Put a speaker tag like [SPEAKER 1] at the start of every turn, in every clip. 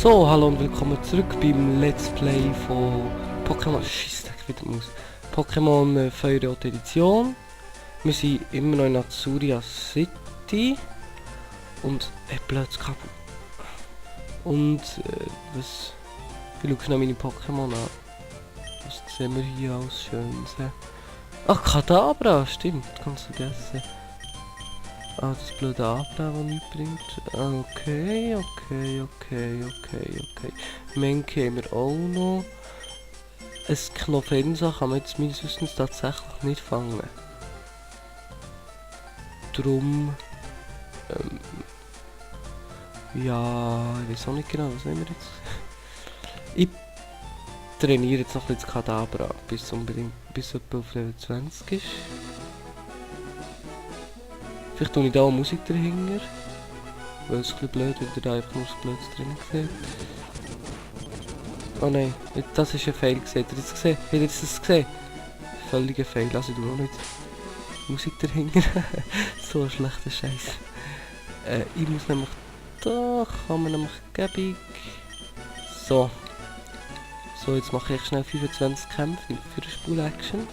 [SPEAKER 1] So, hallo und willkommen zurück beim Let's Play von Pokémon. Scheisse, ich wieder muss. Pokémon Feuerrot Edition. Wir sind immer noch in Azuria City. Und blödes Kabel. Und was. Ich schaue noch meine Pokémon an. Was sehen wir hier alles Schönes? Ach, Kadabra, stimmt, ganz vergessen. Ah, das blöde Abra, das nichts bringt. Okay. Menke haben wir auch noch. Ein Knofensa kann man jetzt meines Wissens tatsächlich nicht fangen. Drum... ja, ich weiß auch nicht genau, was nehmen wir jetzt? Ich trainiere jetzt noch ein bisschen das Kadabra, bis etwa auf Level 20 ist. Vielleicht tue ich da auch Musik dahinter. Weil es ein bisschen blöd, wenn ihr da einfach nur das Blödes drin seht. Oh nein, das ist ein Fail gesehen. Habt ihr das gesehen? Habt ihr das gesehen? Völliger Fail, also ich tue auch nicht Musik dahinter. So ein schlechter Scheiß. Ich muss nämlich... Da kann man nämlich gäbig... So. So, jetzt mache ich schnell 25 Kämpfe für eine Spul-Action.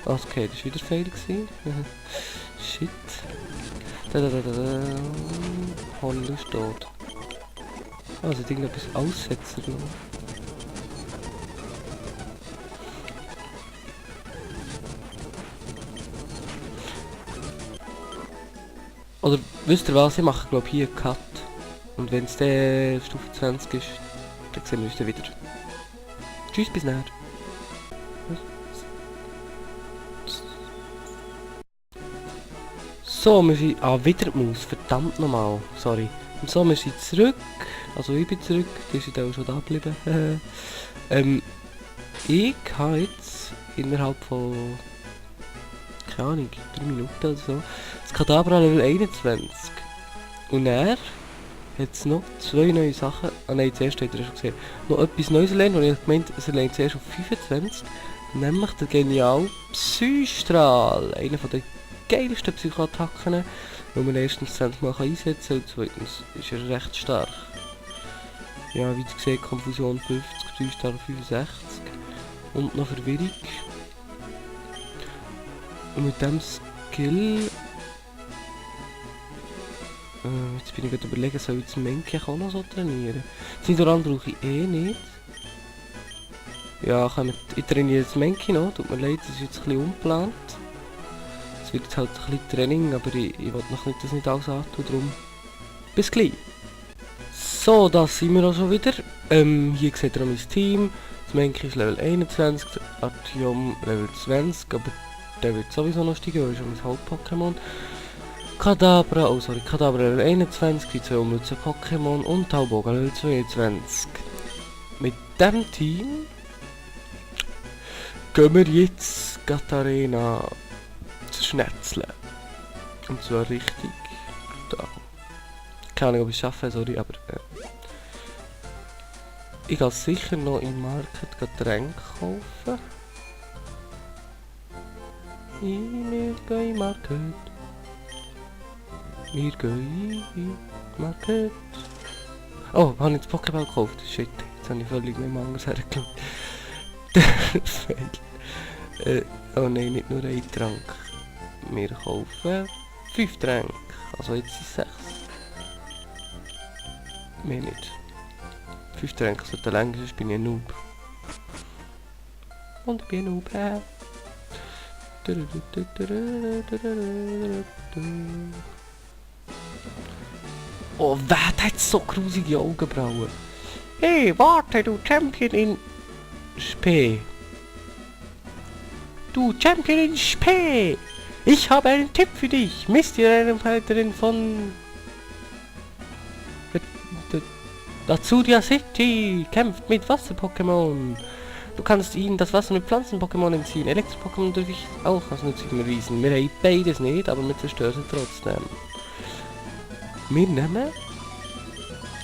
[SPEAKER 1] Okay, das war wieder Fail gewesen. Shit. Holly ist tot. Also irgendetwas aussetzen, glaube ich. Oder wisst ihr was, ich mache glaube hier einen Cut. Und wenn es der Stufe 20 ist, dann sehen wir uns dann wieder. Tschüss, bis nachher. So, wir sind... Ah, wieder die Maus. Verdammt nochmal. Sorry. Und so, wir sind zurück. Also ich bin zurück. Die sind auch schon da geblieben. Ich habe jetzt innerhalb von... keine Ahnung, 3 Minuten oder so. Das Kadabra Level 21. Und er hat es noch 2 neue Sachen... Ah nein, zuerst habt ihr schon gesehen. Noch etwas Neues lernen, und ich habe gemeint, es lernt zuerst auf 25. Nämlich der genial Psystrahl. Einer von den geilsten Psychoattacken, weil man erstens 20 Mal einsetzen kann und zweitens ist er recht stark. Ja, wie ihr seht, Konfusion 50, Psystrahl 65 und noch Verwirrung. Und mit dem Skill... jetzt bin ich gerade überlegen, soll ich das Menke auch noch so trainieren? Das Nidoran brauche ich eh nicht. Ja, ich trainiere das Menke noch, tut mir leid, das ist jetzt ein bisschen ungeplant. Es wird jetzt halt ein bisschen Training, aber ich will noch nicht, das nicht alles antun, darum bis gleich. So, da sind wir auch schon wieder. Hier seht ihr auch mein Team. Das Menke ist Level 21, der Artyom Level 20, aber der wird sowieso noch steigen, weil er schon mein Haupt-Pokémon. Kadabra Level 21, die 2 unnützen Pokémon und Tauboga Level 22. Mit dem Team gehen wir jetzt Gatarena zu schnetzeln. Und zwar richtig da. Keine Ahnung, ob ich es schaffe, sorry, aber ich gehe sicher noch im Market Getränke kaufen. Wir gehen im Market. Wir gehen im Market. Oh, habe ich jetzt Pokéball gekauft? Shit, jetzt habe ich völlig nicht mehr anders hergeschaut. Oh nein, nicht nur ein Trank. Wir kaufen 5 Tränke. Also jetzt sind es 6. Mehr nicht. 5 Tränke sollten länger, sonst bin ich ein Noob. Und ich bin ein Noob. Oh, wer hat so grusige Augenbrauen? Hey, warte, du Champion in Spee. Du Champion in Spee! Ich habe einen Tipp für dich. Mystierenfighterin von... Azuria City kämpft mit Wasser-Pokémon. Du kannst ihnen das Wasser mit Pflanzen-Pokémon entziehen. Elektro-Pokémon natürlich auch als nützlichen Riesen. Wir haben beides nicht, aber wir zerstören sie trotzdem. Wir nehmen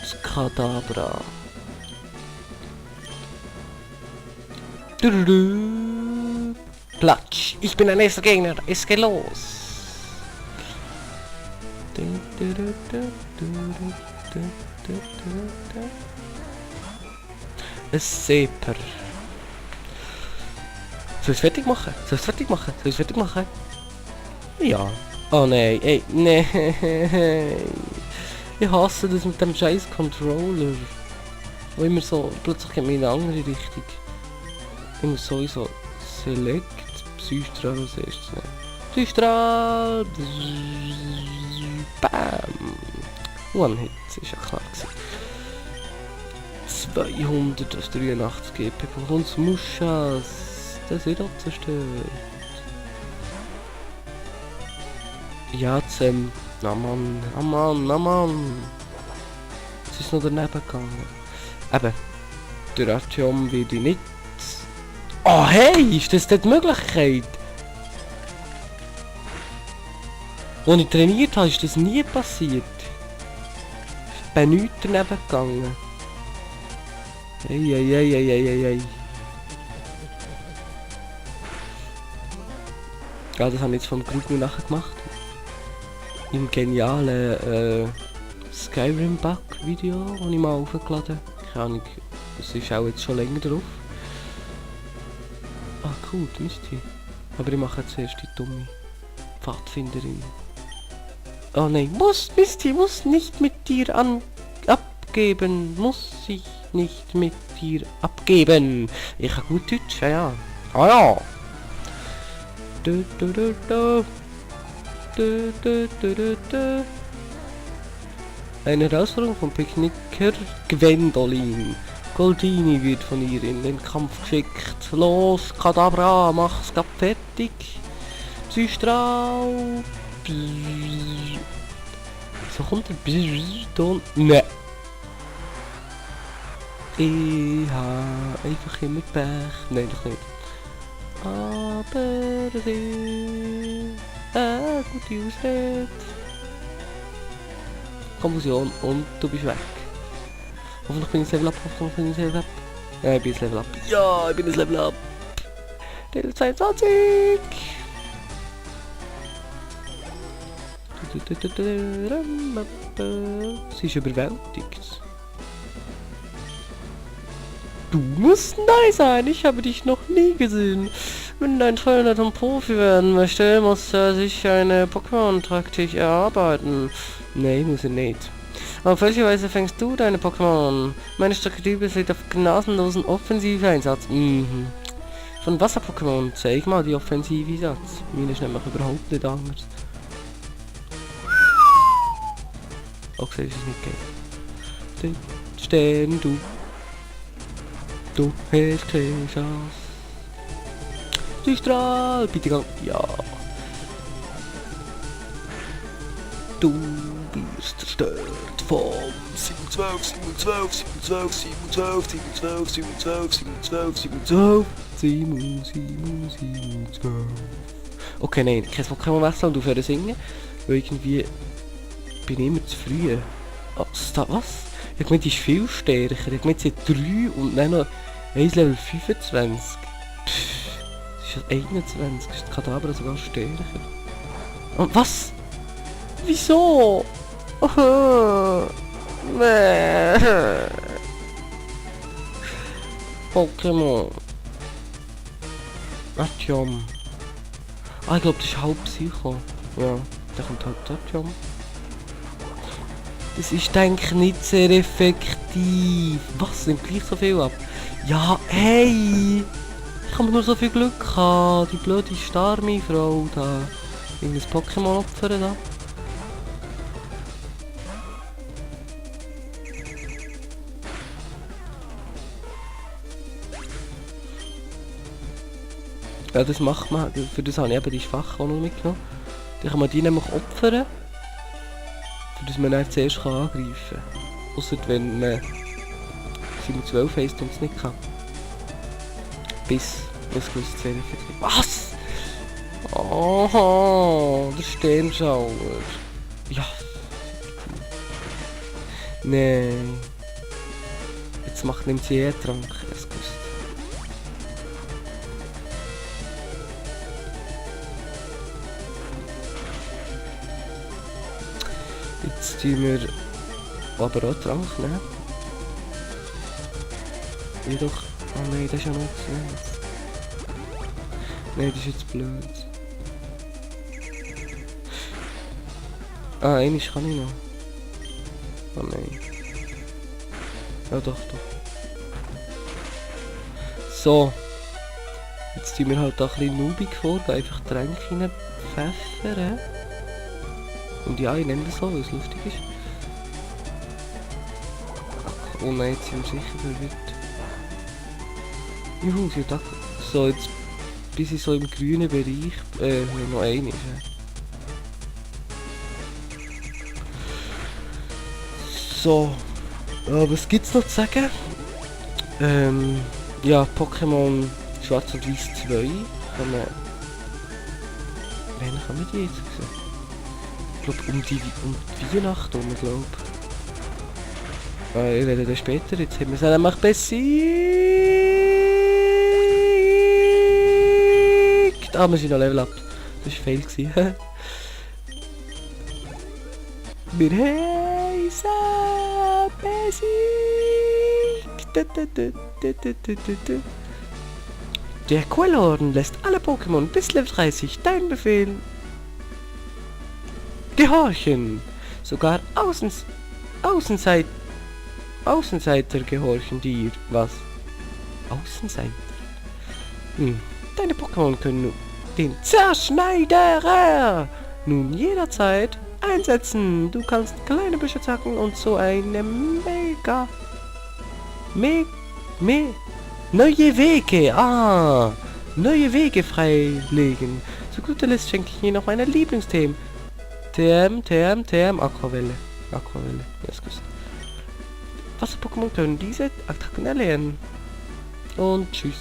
[SPEAKER 1] das Kadabra. Platsch! Ich bin der nächste Gegner. Es geht los. Ein Seper. Soll ich es fertig machen? Soll ich es fertig machen? Soll ich es fertig machen? Ja. Oh nein, ey, nein. Ich hasse das mit dem scheiß Controller. Wo immer so, plötzlich geht mir in eine andere Richtung. Ich muss sowieso Select Psystrahl als erstes nehmen. Psystrahl! Bam! One-Hit, ist ja klar gewesen. 283 GP von uns Muschas. Das wird auch zerstört. Ja, Zem. Na Mann, na Mann, na Mann. Es ist noch daneben gegangen. Eben. Der Artyom will ich nicht. Oh hey, ist das die Möglichkeit? Als ich trainiert habe, ist das nie passiert. Ich bin nichts daneben gegangen. Ei. Ja, das habe ich jetzt vom Grupo nachher gemacht. Im genialen Skyrim-Bug-Video, das ich mal aufgeladen habe. Keine Ahnung, das ist auch jetzt schon länger drauf. Ah cool, Misty. Aber ich mache zuerst die dumme Pfadfinderin. Oh nein, Misty muss nicht mit dir abgeben. Muss ich nicht mit dir abgeben. Ich habe gut Deutsch, ja. Ah ja. Eine Herausforderung vom Picknicker Gwendolin. Goldini wird von ihr in den Kampf geschickt. Los, Kadabra, mach's grad fertig. Psystrahl. So kommt der Ton. Ne. Ich habe einfach immer Pech. Nein, doch nicht. Aber sie gute Ausrede. Konfusion und du bist weg. Hoffentlich bin ich Level up, hoffentlich bin ich Level up. Ja, ich bin das Level up. Ja, ich bin das Level up. Level 22. Sie ist überwältigt. Du musst neu sein, ich habe dich noch nie gesehen. Wenn dein Trainer zum Profi werden möchte, muss er sich eine Pokémon-Taktik erarbeiten. Nee, muss er nicht. Auf welche Weise fängst du deine Pokémon? Meine Strategie besteht auf gnadenlosen Offensiveinsatz. Von Wasser-Pokémon zeig mal die Offensiveinsatz. Meine ist nämlich überhaupt nicht anders. Auch so ist es nicht geht. Stehen du. Du hast keine Chance. Die Strahl, bitte gang. Ja. Du wirst zerstört vom 27. Okay, nein, kein Pokémon wechseln und aufhören singen. Weil irgendwie bin ich immer zu früh. Was? Ich meine, die ist viel stärker. Ich meine, sie hat 3 und dann noch 1 Level 25. Das ist 21. Ist die Kadabra sogar stärker. Und was? Wieso? Pokémon. Artyom. Ah, ich glaube, das ist halb Psycho. Ja, da kommt halt Artyom. Das ist, denke ich, nicht sehr effektiv. Was? Nimmt gleich so viel ab? Ja, hey! Ich habe nur so viel Glück haben. Die blöde Starmi-Frau da. Irgendein Pokémon opfern da. Ja, das macht man. Für das habe ich eben die Schwache auch noch mitgenommen. Dann kann man die nämlich opfern. Dass man dann zuerst angreifen kann. Ausser wenn man 12 heisst und es nicht kann. Bis das gewusst sehr effektiv. Was? Oh, der Sternschauer. Ja. Nein. Jetzt nimmt sie eh Trank. Das gewusst. Jetzt tun wir aber auch Trank nehmen. Jedoch... Oh nein, das ist ja noch eins. Nein, das ist jetzt blöd. Ah, eines kann ich noch. Oh nein. Ja doch. So. Jetzt tun wir halt auch ein bisschen noobig vor, da einfach Tränke reinpfeffern. Und ja, ich nenne das so, weil es lustig ist. Oh nein, jetzt sind wir sicher verwirrt. Juhu, sie hat so, jetzt bis ich so im grünen Bereich, noch eine ist. So, was gibt's noch zu sagen? Ja, Pokémon Schwarz und Weiß 2 kann man... Wann kann man die jetzt sehen? Ich glaube um die Weihnachten rum, glaube ich werde dann später, jetzt haben wir es nämlich besiegt! Ah, wir sind noch Level Up. Das war fail gewesen. Wir haben es besiegt! Der Quellorden lässt alle Pokémon bis Level 30 deinen Befehl gehorchen. Sogar Außenseiter gehorchen dir. Was? Außenseiter? Deine Pokémon können den Zerschneiderer nun jederzeit einsetzen. Du kannst kleine Büsche zacken und so eine neue Wege freilegen. Zu guter Letzt schenke ich dir noch meine Lieblingsthemen. Aquavelle. Ja, ist gut. Wasser-Pokémon können diese Attacken erlernen. Und tschüss.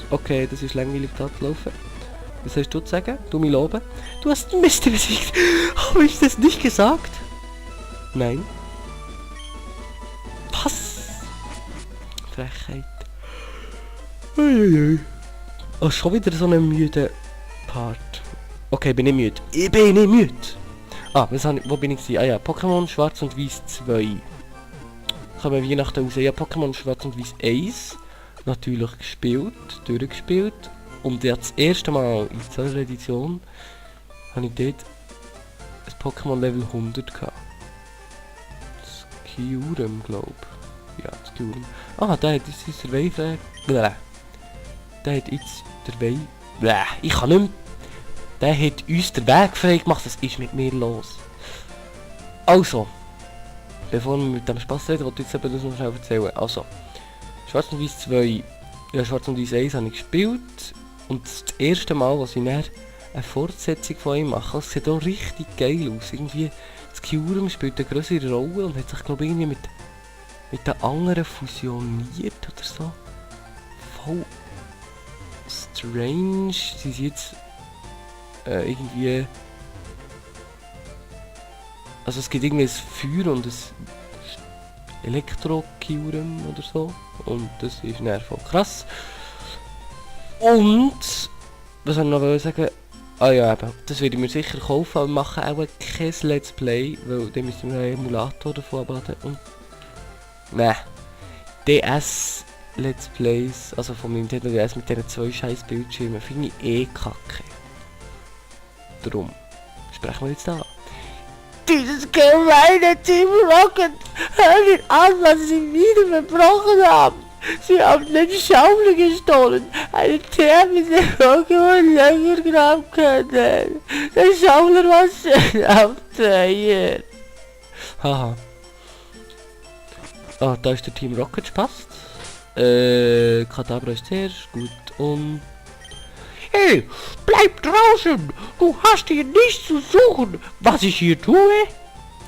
[SPEAKER 1] Okay, das ist langweilig da zu laufen. Was hast du zu sagen? Du mich loben? Du hast Mist besiegt. Habe ich das nicht gesagt? Nein. Was? Frechheit. Oh, schon wieder so einen müden Part. Okay, bin ich müde. Ich bin nicht müde. Ah, wo bin ich gewesen? Ah ja, Pokémon Schwarz und Weiß 2. Kommen Weihnachten raus. Ja, Pokémon Schwarz und Weiß 1. Natürlich durchgespielt. Und jetzt das erste Mal in dieser Edition habe ich dort ein Pokémon Level 100 gehabt. Das Kyurem, glaube ich. Ja, das Kyurem. Ah, der hat jetzt der Wave... Der hat jetzt der Wave... Ich kann nicht mehr... Der hat uns den Weg frei gemacht. Was ist mit mir los? Also. Bevor wir mit dem Spaß reden, wollte ich jetzt das noch schnell erzählen. Also. Schwarz und Weiß 2... Ja, Schwarz und Weiß 1 habe ich gespielt. Und das erste Mal, was ich dann eine Fortsetzung von ihm mache. Es sieht auch richtig geil aus. Irgendwie... Das Kyurem spielt eine größere Rolle und hat sich, glaube ich, irgendwie mit den anderen fusioniert oder so. Voll... strange. Sie sind jetzt... irgendwie... Also es gibt irgendwie ein Feuer und ein Elektro-Kyurem oder so. Und das ist dann voll krass. Und... Was soll ich noch sagen? Ah ja eben, das werde ich mir sicher kaufen, aber wir machen auch kein Let's Play, weil dann müssen wir einen Emulator davon abladen und... Nein. DS Let's Plays, also vom Nintendo DS mit diesen 2 scheiß Bildschirmen, finde ich eh kacke. Darum sprechen wir jetzt da. Dieses gemeine Team Rocket, hör dir an, was sie wieder verbrochen haben. Sie haben den Schaumler gestohlen, eine Therme, die Pokémon länger graben können. Der Schaumler war schön abteuer. Haha. Ah, da ist der Team Rocket, passt. Kadabra ist zuerst, gut, und... Hey, bleib draußen! Du hast hier nichts zu suchen, was ich hier tue!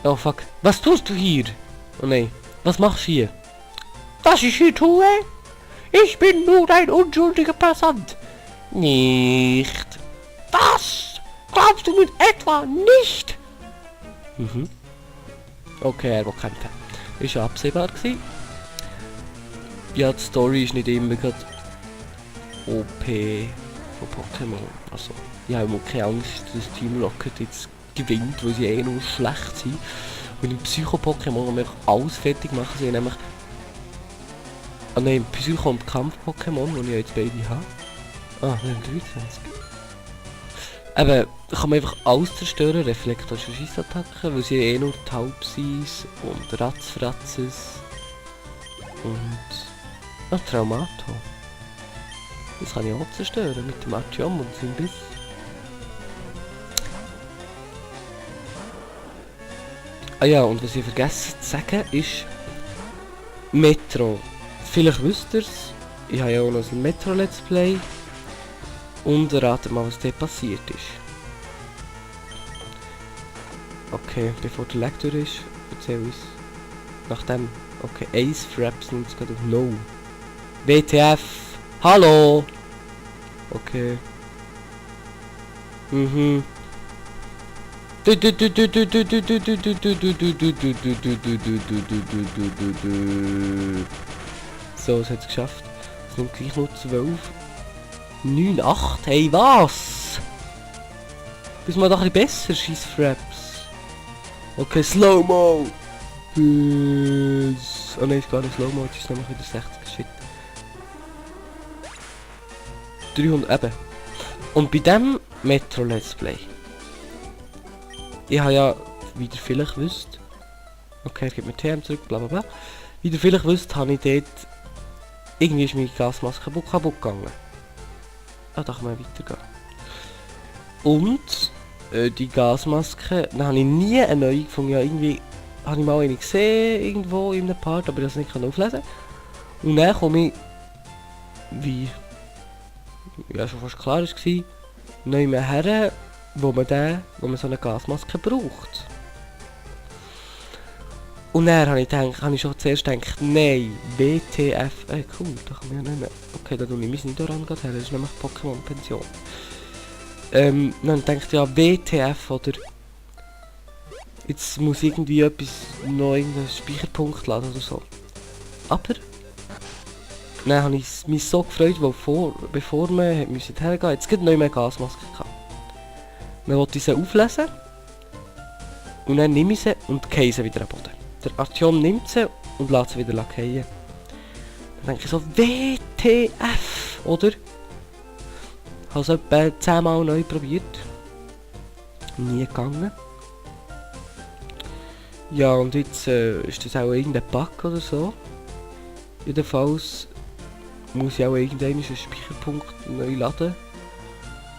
[SPEAKER 1] Oh fuck, was tust du hier? Oh nein, was machst du hier? Was ich hier tue? Ich bin nur ein unschuldiger Passant. Nicht. Was? Glaubst du mit etwa nicht? Mhm. Okay, er will kämpfen. Ist ja absehbar gewesen. Ja, die Story ist nicht immer gerade OP von Pokémon. Also, ich habe keine Angst, dass Team Rocket jetzt gewinnt, weil sie eh nur schlecht sind. Und im Psycho-Pokémon haben wir alles fertig machen. Sie haben nämlich Ah nein, Psycho und Kampf-Pokémon, die ich jetzt beide habe. Ah, Level 23. Eben, da kann man einfach alles zerstören, reflektorische Scheissattacken, weil sie eh nur Taubsis und Ratzfratzes und Traumato. Das kann ich auch zerstören mit dem Artyom und seinem Biss. Ah ja, und was ich vergessen zu sagen ist Metro. Vielleicht wisst ihr es, ich habe ja auch noch ein Metro Let's Play. Und ratet mal, was dort passiert ist. Okay, bevor der Lag durch ist, erzähl uns. Nachdem, okay, Ace Fraps nimmt es gerade auf No. WTF! Hallo! Okay. Mhm. So, es hat es geschafft. Es nimmt gleich nur 12. 9, 8, hey was? Bist mal doch ein bisschen besser, scheiß Fraps. Okay, Slow-Mo! Oh nein, ist gar nicht Slow-Mo, jetzt ist nämlich wieder 60, shit. 300, eben. Und bei dem Metro Let's Play. Ich habe ja, wie ihr vielleicht wisst, okay, ich gebe mir TM zurück, bla bla bla. Wie ihr vielleicht wisst, habe ich dort, irgendwie ist meine Gasmaske kaputt gegangen. Ah, da kann man weitergehen. Und die Gasmaske, dann habe ich nie eine neue gefunden. Ja, irgendwie habe ich mal eine gesehen, irgendwo in einem Part, aber das nicht auflesen. Und dann komme ich, wie ja schon fast klar war, neu mehr her, wo man so eine Gasmaske braucht. Und dann habe ich schon zuerst gedacht, nein, WTF, cool, da kann man ja nicht mehr. Okay, da tue ich mich nicht daran her, das ist nämlich Pokémon-Pension. Dann denke ich, ja, WTF, oder jetzt muss irgendwie etwas noch irgendeinen Speicherpunkt laden oder so. Aber dann habe ich mich so gefreut, weil bevor wir hergehen mussten, jetzt gibt es noch mehr Gasmaske gehabt. Dann wollte ich sie auflesen und dann nehme ich sie und gehe sie wieder am Boden. Der Artyom nimmt sie und lässt sie wieder fallen. Dann denke ich so, WTF, oder? Ich habe es etwa 10 Mal neu probiert. Nie gegangen. Ja, und jetzt ist das auch irgendein Bug oder so. Jedenfalls muss ich auch irgendeinen Speicherpunkt neu laden.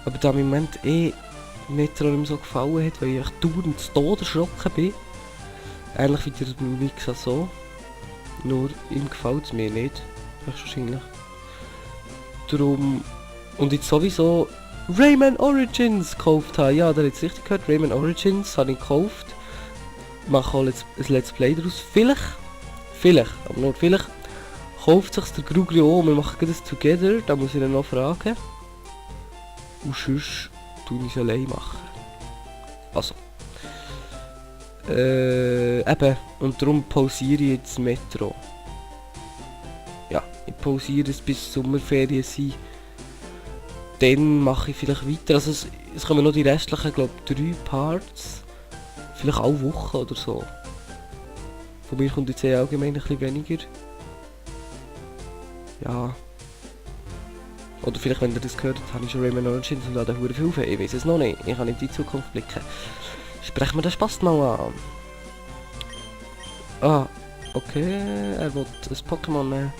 [SPEAKER 1] Aber da mir im Moment Metro nicht mehr so gefallen hat, weil ich dauernd zu Tode erschrocken bin. Ähnlich wie der Mixa so. Nur ihm gefällt es mir nicht. Wahrscheinlich. Darum. Und jetzt sowieso Rayman Origins gekauft habe. Ja, da hat jetzt richtig gehört. Rayman Origins habe ich gekauft. Mache auch ein Let's Play daraus. Vielleicht, aber nur vielleicht, kauft sich der Grugrio und wir machen das together. Da muss ich ihn noch fragen. Und sonst tue ich es allein machen. Also. Eben. Und darum pausiere ich jetzt Metro. Ja, ich pausiere es bis Sommerferien sind. Dann mache ich vielleicht weiter. Also es kommen noch die restlichen, glaube ich, 3 Parts. Vielleicht auch Wochen oder so. Von mir kommt jetzt allgemein ein bisschen weniger. Ja. Oder vielleicht, wenn ihr das gehört habt, habe ich schon Rayman Origins und da hure viel auf. Ich weiß es noch nicht. Ich kann nicht in die Zukunft blicken. Sprechen wir den Spaß mal an. Ah, okay. Er will ein Pokémon nehmen.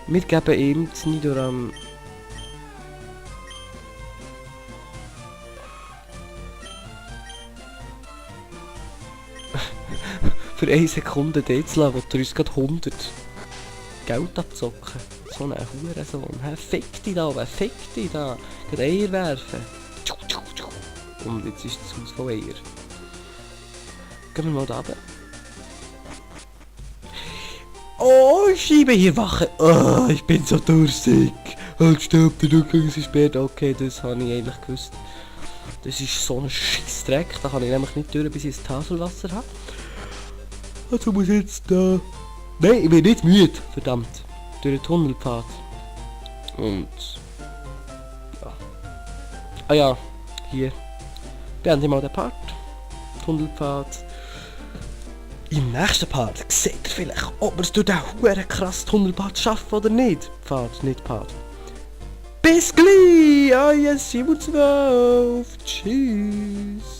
[SPEAKER 1] Wir geben ihm das Nidoran. Für 1 Sekunde dort zu lassen, wo er uns gerade 100 Geld abzocken. So ein Hurensohn. Fick dich da, fick dich da. Gerade Eier werfen. Und jetzt ist das Haus von Eier. Gehen wir mal da runter. Oh, ich schiebe hier Wache. Oh, ich bin so durstig. Halt, stopp, der Rückgang ist spät. Okay, das habe ich eigentlich gewusst. Das ist so ein Scheissdreck. Da kann ich nämlich nicht durch, bis ich das Tafelwasser habe. Also muss ich jetzt da... Nein, ich bin nicht müde. Verdammt. Durch den Tunnelpfad. Und... Ja. Ah ja, hier. Beende mal den Part. Tunnelpfad. Im nächsten Part seht ihr vielleicht, ob wir es durch den huere krassen Tunnelbad schaffen oder nicht. Pfad, nicht Pfad. Bis gleich! Ah, yes, 7:12. Tschüss.